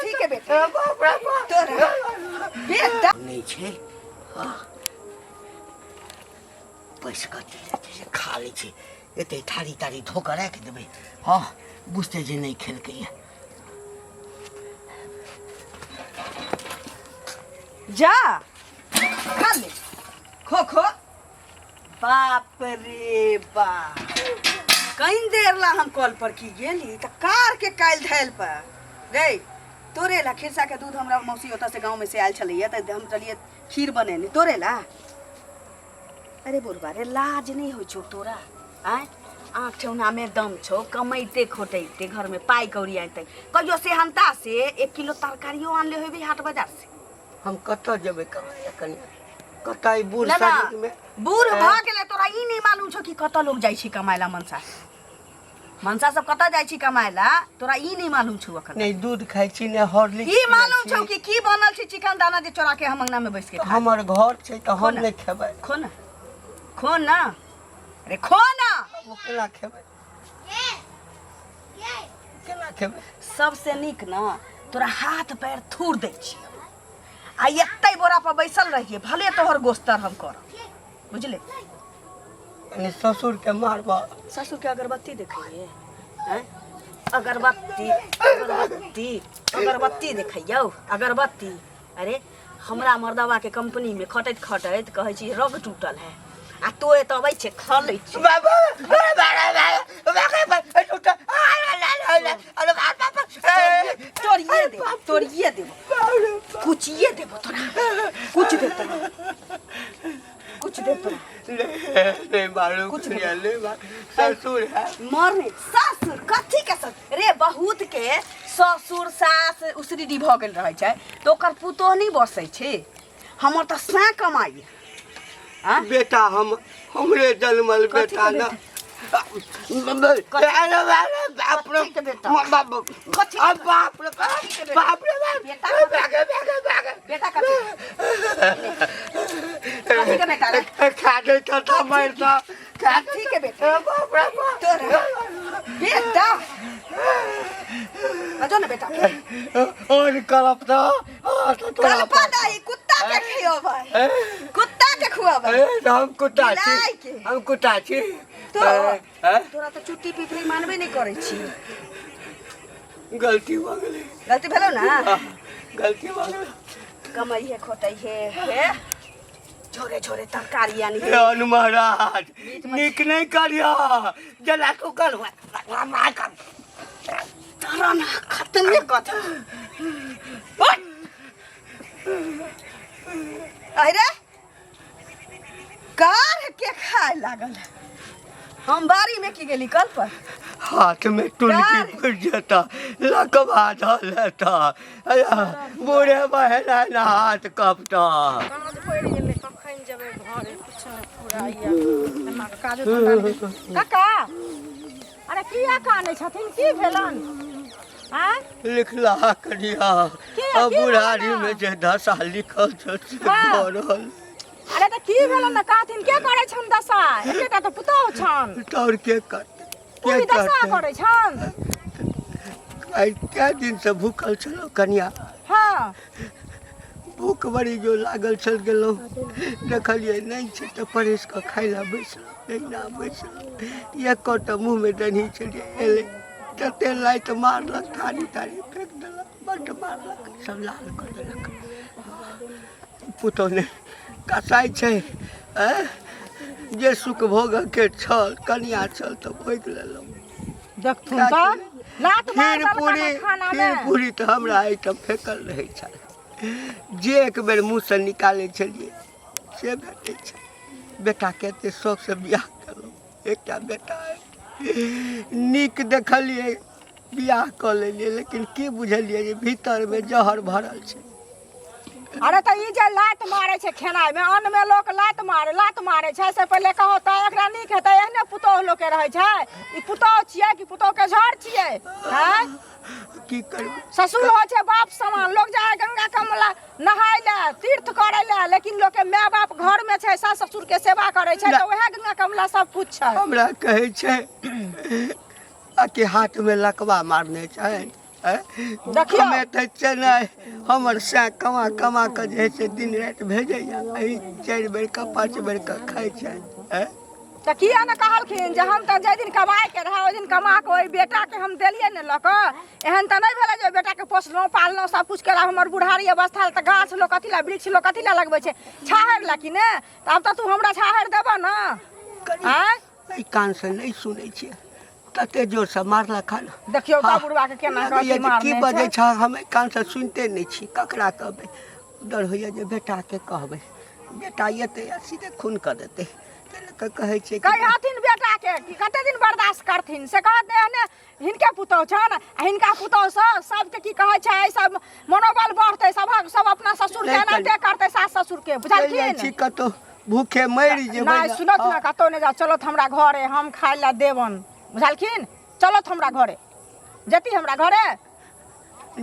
कथी के बेटा तोरा बेटा नहि छै पैसा कथी लेतै से खा लै छै एते थारी तारी धो कऽ राखि देबै हँ बुझतै जे नहि खेलकैए जा खा ले खो खो बाप रे बाप कहीं देर ला हम कॉल पर की गेली तऽ कार के काल्हि धैल पर रे तोरे ला खिरसा के दूध हमरा मौसी ओतऽ से गाँव में से आयल छलैया तऽ हम चलिए खीर बनेने तोरे ला अरे बुढ़बा रे लाज नहीं होइ छौ तोरा आँय आँख ठेहुनामे दम छौ कमैते खोटैते घरमे पाइ कौड़ी आनतै कहियो सेहनता से 1 किलो तरकारियो आनले होबी हाट बाजार से हम कतऽ जेबै कमाइ लए कनिया कतऽ ई बूढ़ ना, ना, शरीरमे बूढ़ भऽ गेलै तोरा ई नहि मालूम छौ कि कतऽ लोग जाइ छै कमाइ ला मनसा मनसा सब कतऽ जाइ छै कमाइ ला तोरा ई नहि मालूम छौ अखन नहि दूध खाइ छी नहि हॉर्लिक्स ई पीबै मालूम छी। छौ कि की बनल छै चिकन दाना जे चोरा के हम अंगना में बैस के खा हमर घर छै तऽ हम खो ना। नहि खेबै खो ना खो ना अरे खो ना ओ केना खेबै केना खेबै सबसे नीक ना तोरा हाथ पैर थूर दै छियै आ एत्तै बोरा पर बैसल रहिए भले तोहर गोस्तर हम करब बुझले यानी ससुर के मारबा ससुर के अगरबत्ती देखैए हैं अगरबत्ती अगरबत्ती अगरबत्ती देखैयौ अगरबत्ती अरे हमरा मर्दवा के कंपनी में खटैत खटैत कहै छी रग टूटल है आ तो एतऽ अबै छै खा लै छै तोड़िए देबो तोड़िए देबो कुचिए देबो तोरा कुछ दे तोरा कुछ दे तोरा ले मारू कुछ ले ले ससुर है मर नहीं ससुर कथी के ससुर रे बहुत के ससुर सास उसरीडी भऽ गेल रहै छै तऽ ओकर पुतोह नहि बसै छै हमर तऽ सैं कमाइ आँ बेटा हम हमरे जन्मल कथी बेटा के ना बाप रे कथी के बेटा? बाप कथी के बाप रे कथी के बेटा? बाप रे बाप बेटा भागे भागे भागे बेटा कथी कथी के बेटा रे खा दे तो था मर तो खा कथी के बेटा बाप रे बाप तोरा बेटा बजो ना बेटा के और कलप तो तोरा कलपा दाई कुत्ता के खियोबै कुत्ता के खुआबै ए, हम कुत्ता बिलाइ छी के। हम कुत्ता छी तो ए, ए, तोरा तऽ चुट्टी पिपरी मानबे नहि करै छी गलती भऽ गेलै गलती भेलौ ना गलती भऽ गेलै कमाइहे खोटैहे हे झोरे झोरे तरकारी आनी हे अनु महाराज नीक नहि करियो जला तू कर तोरा ना खत्मे कऽ दे उठ! अरे कार के खाए लागल हम बाड़ी में की गेली कल पर हाथ में टुनकी कार। फुट जेता लकवा धऽ लेता अया बूढ़े बहरा ना हाथ कपता काज पड़ि गेलै कखन जेबै घरे किछु नहि फुराइया एना कऽ काजो धन्धा नहि काका अरे किया कानै छथिन की भेलन आँय लिखला कनिया की- अब की बुढ़ारी भेलन? में जे दशा लिखल छै से हाँ। भऽ रहल अरे तऽ की भेलन ने कहथिन के करै छन दशा एकेटा तऽ पुतोहु छन तऽ के करतै ओ के भी दशा करतै करै छन आइ कए दिनसँ भूखल छलहुँ कनिया हँ भूख बड़ी जो लागल छल गेलहुँ देखलियै नहि छै तऽ परसि कऽ खाय लए बैसलहुँ एहिना बैसलहुँ एकोटा मुँहमे देनही छलियै एलै तते लाइट मारलक थारी तारी फेक देलक बड्ड मारलक सब लाल कऽ देलक पुतहु नहि कसाइ छै आँय जे सुख भोगके छल कनिया छल तऽ भोगि लेलहुँ देखथुन तऽ लात मार खीर देलकनि पूरी खानामे खीर पूरी तऽ हमरा एहिठाम फेकल रहै छल जे एक बेर मुँहसँ निकालै छलियै से भेटै छै बेटाके एते शौकसँ बियाह केलहुँ एकटा बेटा अइ नीक देखलियै बियाह कऽ लेलियै लेकिन की बुझलियै जे भीतरमे जहर भरल छै अरे तऽ ई जे लात मारै छै खेनाइमे अन्नमे लोक लात मारे लात मारै छै से पहिले कहो तऽ एकरा नीक हेतै एहने पुतोहु लोकके रहै छै ई पुतोहु छियै कि पुतोहुके झड़ छियै आँय की करबै ससुर होइ छै बाप समान लोक जाइ है गंगा कमला नहाय लए तीर्थ करै लए लेकिन लोकके माय बाप घरमे छै सास ससुरके सेवा करै छै तऽ उएह गंगा कमला सब कुछ छै हमरा कहै छै आ कि हाथमे लकवा मारने छै आँय? देखियौ। हमे तऽ चेन्नई हमर सैं कमा कमा कऽ जे है से दिन राति भेजैया एहि 4 बेर कऽ 5 बेर कऽ खाइ छै आँय? तऽ किया ने कहलखिन जे हम तऽ जाहि दिन कमाइके रहए ओहि दिन कमा कऽ ओहि बेटाके हम देलियै ने लऽ कऽ। एहन तऽ नहि भेलै जे ओहि बेटाके पोसलहुँ पाललहुँ सब किछु केलहुँ, हमर बुढ़ारी अवस्था तऽ गाछ लोक कथी लए, वृक्ष लोक कथी लए लगबै छै, छाहरि लए कि ने? तऽ आब तऽ तू हमरा छाहरि देबऽ ने? आँय? एहि कानसँ नहि सुनै छियै, तते जोरसँ मारलक हन। देखियौ तऽ बुढ़वा के केना लगैया कथी जे की मारने बजै छै। छ, हम एहि कानसँ सुनिते नहि छी। ककरा कहबै? डर होइया जे बेटाके कहबै, बेटा एतै आ सीधे खून कऽ देतै। ताहि लऽ कऽ कहै छियै कि कहिहथिन बेटाके कि कते दिन बर्दाश्त करथिन से कहत एहने हिनके पुतोहु छनि आ हिनका पुतोहुसँ सबके की कहै छै, एहि सब मनोबल बढ़तै, सभक सब अपना ससुरके नहि एनाहिते करतै सास ससुरके, चलि जाइ छी बुझलखिन? कतहु भूखे मरि जेबै। नहि सुनत ने, कतहु नहि जाउ, चलत हमरा घरे, हम खाय लए देबन, बुझलखिन? चलत हमरा घरे, जेती हमरा घरे?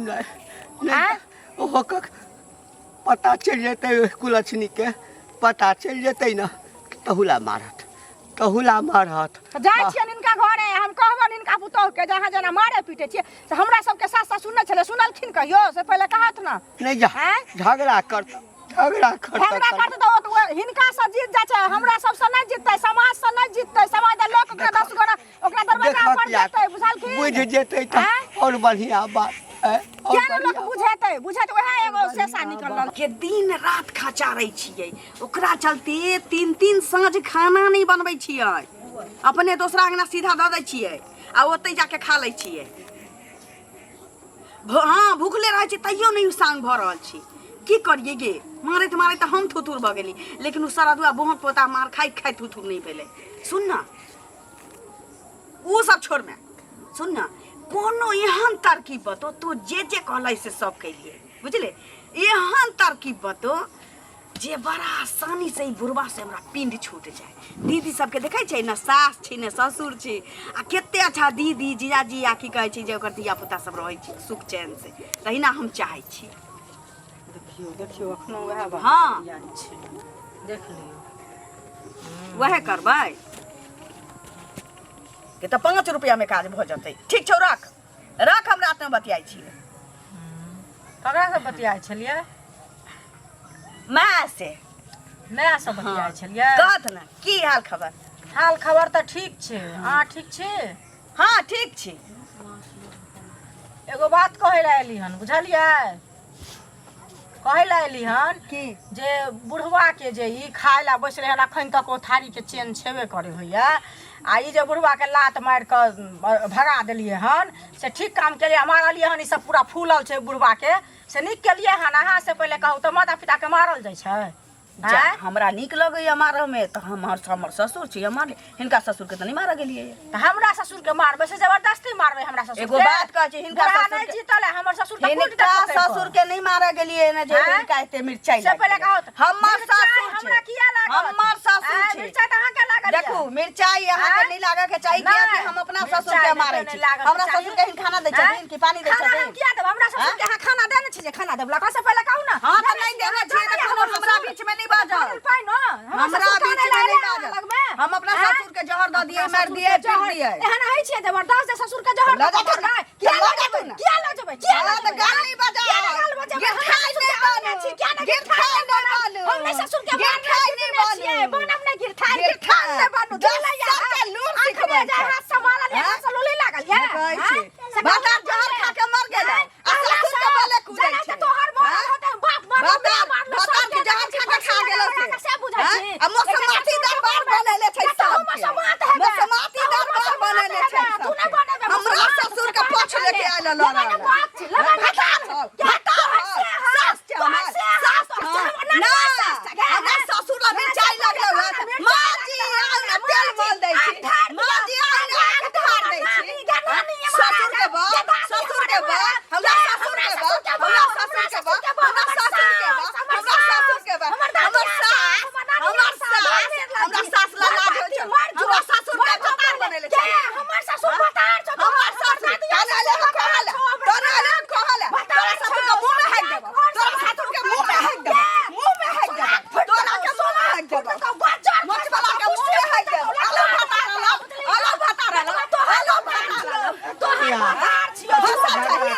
नहि नहि, ओहो कक पता चलि जेतै, कुलक्षणीके पता चलि जेतै ने, तहुला मारत, तहुला मारत। तऽ जाइ छियनि हिनका घरे, हम कहबनि हिनका पुतोहुके जे अहाँ जेना मारे पीटे छियै से हमरा सबके सास ससुर नहि छलै, सुनलखिन कहियो? से पहिले कहत ने। नहि जा। आँय? झगड़ा करत, झगड़ा करत, झगड़ा करतै तऽ ओ तऽ हिनका से जीत जाइ छै, हमरा सबसँ नहि जीततै, समाजसँ नहि जीततै, समाज के लोक ओकरा 10 गोरा ओकरा दरवाजा देखक पर या जेतै, बुझलखिन? बुझि जेतै तऽ आँय? आओर बढ़िआँ बात आँय? आओर किया ने लोक बढ़िआँ। बुझेतै? बुझेतै उएह एगो शेषा निकलल के दिन रात खचारै छियै, ओकरा चलते 3-3 साँझ खाना नहि बनबै छियै, अपने दोसरा अंगना सीधा दऽ दै छियै आ ओतहि जाके खा लै छियै। हँ, भूखले रहै छी तैयो नहि साँग भऽ रहल छी। की करियै गे, मारैत मारैत तऽ हम थुथुर भऽ गेली, लेकिन ओ सरदुआ बोहक पोता मार खाइत खाइत थुथुर नहि भेलै। सुन न, ओ सब छोड़मे, सुन न, कोनो एहन तरकीब बतो, तू जे जे कहलै से सब केलियै, बुझले? एहन तरकीब बतो जे बड़ा आसानी से ई बुढ़वा से हमरा पिंड छूट जाए। दीदी सबके देखै छै ने, सास छै ने ससुर छै, आ कते अच्छा दीदी जीजाजी आ की कहै छै जे ओकर धिया पुता सब रहै छै सुख चैन से, तहिना हम चाहै छी। देखियौ देखियौ, एखनो वएह बात हँ। जाइ छै, देख लियौ। वएह करबै के तऽ 5 रुपया में काज भऽ जेतै। ठीक छौ, रख रख, हम रातिमे बतियाइ छियै। ककरा से बतियाइ छलियै? माय से। माय से बतियाइ छलियै? कहत ने, की हाल खबर? हाल खबर तऽ ठीक छै, अहाँ ठीक छी? हँ, ठीक छी। एगो बात कहै लए एली हन, बुझलियै? कहै लए एली हन की? जे बुढ़वा के जे ई खाय लए बैसलै हन, अखन तक ओ थारी के चेन छेबे करे होइया, आ ई जे बुढ़वा के लात मारि कऽ भगा देलियै हन से ठीक काम केलियै? मारलियै हन, ई सब पूरा फूलल छै बुढ़वा के, से नीक केलियै हन? अहाँ से पहिले कहू तऽ, माता पिता के मारल जाइ छै? जा, आँय? हमरा नीक लगैया मारऽमे तऽ हमर हमर ससुर छी, हम मारली, हिनका ससुर के तऽ नहि मारऽ गेलियै। तऽ हमरा ससुर के मारबै से जबरदस्ती मारबै हमरा ससुर एगो के? बात कहै छी, हिनका बुढ़ा ससुर नहि के जीतल है हमर ससुर तऽ कूट हिनका देतै ससुर के नहि मारऽ गेलियै ने जे आँय? हिनका एते मिरचाई से लागि पहिले गेलै। कहू तऽ, हमर मिरचाई ससुर छै। हमरा किया लागत? हमर ससुर आँय, छै। मिरचाई तऽ अहाँके लागल यऽ। देखू, मिरचाई अहाँके आँय? नहि लागऽ के चाही, कियाकि नहि, हम अपना ससुर मिरचाई के नहि मारै तऽ छी। नहि लागऽ के हमरा चाही। ससुर के हिन खाना दै आँय? छथिन कि पानी दै खाना हम छथिन? किया देब? हमरा ससुर आँय? के अहाँ खाना देने छी जे खाना देब लगा से पहिले कहू ने। हँ, तऽ नहि देने छियै तऽ कोनो हमरा बीच में नहि बाजब। पाइ न हमरा बीच में नहि बाजब। हम अपना ससुर के जहर दऽ दियै, मारि दियै, पीट दियै। एहन होइ छियै जबरदस्त जे ससुर के जहर लऽ जा तू ने, किया लऽ लऽ जा तू जेबै? ने। किया लऽ जेबै? किया लऽ हँ, तऽ जेबै? गाल नहि बजाउ। किया नहि गाल बजेबै? गिर हम खाइ ससुर नहि के आने बनू। छी, किया नहि गिर गिरथाइ खाइ नहि नहि बनब? बनू। हम नहि ससुर के गिर मारने खाइ छी, नहि नहि छियै। बनू। बनब नहि गिरथाइ, गिर गिरथाइ नहि खाइ। बनू। दस चलै या, साल के लूर अखने सिखबै जाय छै। हाथ से मारल या, हँ? हाथ से लोली लागल या? नहि कहै हँ? छी। से बाजार कहू जहर ने। खा के मर गेलै। हँ? आ ससुर के बले कूदै जेना छै। तऽ तोहर मरल हँ? होतै, बाप मरल, बाजार माय मरल, बाजार सबके के जहर खा के खा गेलै से। से बुझै हँ? छी। आ मोसमाती दरबार बनेले छै तू सबके। मोसमात हेबे। मोसमाती तू दरबार मोसमात बनेले छै हेबे। तू नहि सबके। बनेबे हमरा मोसमात, ससुर से के कहै पक्ष छलै। लेके आयल लगा ने लड़ल। पक्ष, लगा ने भतार पक्ष। हौ, क्या भतार तोहर हौ, से हौ, सास छै तोहर हमर, से हौ, सास तोहर छै। से हमर ननद नहि, सास छै, गे, हमरा हँ? ससुर ला मिरचाई लगलौ हँ। माँ जी आउ ने तेल मल दै छी। माँ जी आउ ने आग धार दै छी। ससुर के बा, ससुर के बा, हमरा ससुर के बा, हमरा ससुर के बा, हमरा ससुर के बा, हमरा ससुर के बा, हमर सास, हमर सास, हमरा सास ला लाज होइ छौ। हमरा ससुर के भतार बनेले छै। हमर ससुर भतार छौ, हमर ससुर तोरा ले हम कहल, तोरा ले हम कहल, तोरा ससुर के मुंह में हाक देबो, तोरा ससुर के मुंह में हाक देबो, मुंह में हाक देबो, तोरा के मुंह में हाक देबो, मोच वाला के मुंह में हाक देबो। आलो भतार आलो, आलो भतार आलो, आलो भतार आलो। तोहर भतार छियौ। भाषा चाही,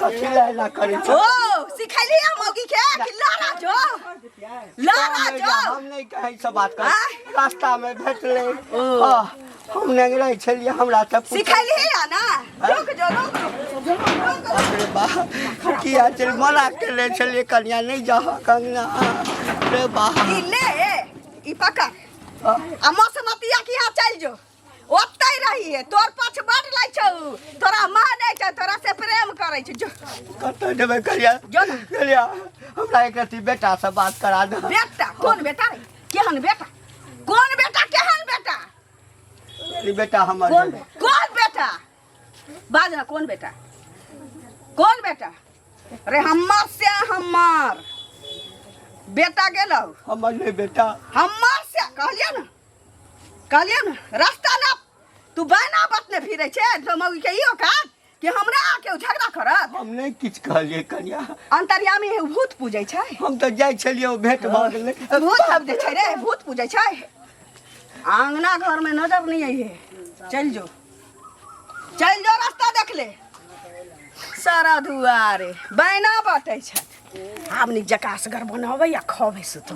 कथी लए एना करै छै ओ सिखैली हम मौगी के कि लड़ा जो लड़ा जो हम नहि कहै सब बात कर आँय? रास्ता में भेटलै हाँ, हम नेंगरै छलियै हमरा तऽ सिखैली है ना रुक जो रुक रुक बाप रे बाप किया चल मना केले छलियै कनिया नहि जाह कंगना रे बाप ई ले ई पकड़ आ मौसमतिया के यहाँ चल जो ओतै रही है तोर पछ बड़ लै छौ तोरा मानै छौ तोरा से प्रेम करै छौ जो कतऽ जेबै कनिया जो ना। कनिया हमरा एक रत्ती बेटा से बात करा दे बेटा कोन बेटा रे केहन बेटा कोन बेटा केहन बेटा ई बेटा हमर कोन कोन बेटा बाज ना कोन बेटा कोन बेटा रे हमर से हमर बेटा गेलौ हमर नहि बेटा हमर से कहलियै ने कहलियै ने रास्ता ना तू बैना बतने फिरै छै तो मौगी के इहो काज कि हमरा आके उ झगड़ा करत हम नहि किछु कहलियै कनिया अंतर्यामी है भूत पूजै छै हम तऽ जाइ छलियै ओ भेंट भऽ गेलै भूत पूजै छै रे भूत पूजै छै आंगना घर में नजर नहीं आई है चल जो चल जो रास्ता देख ले सारा दुआरे बैना बटै छै आब नीक जकाँ असगर बनबै आ खबै सुतबै।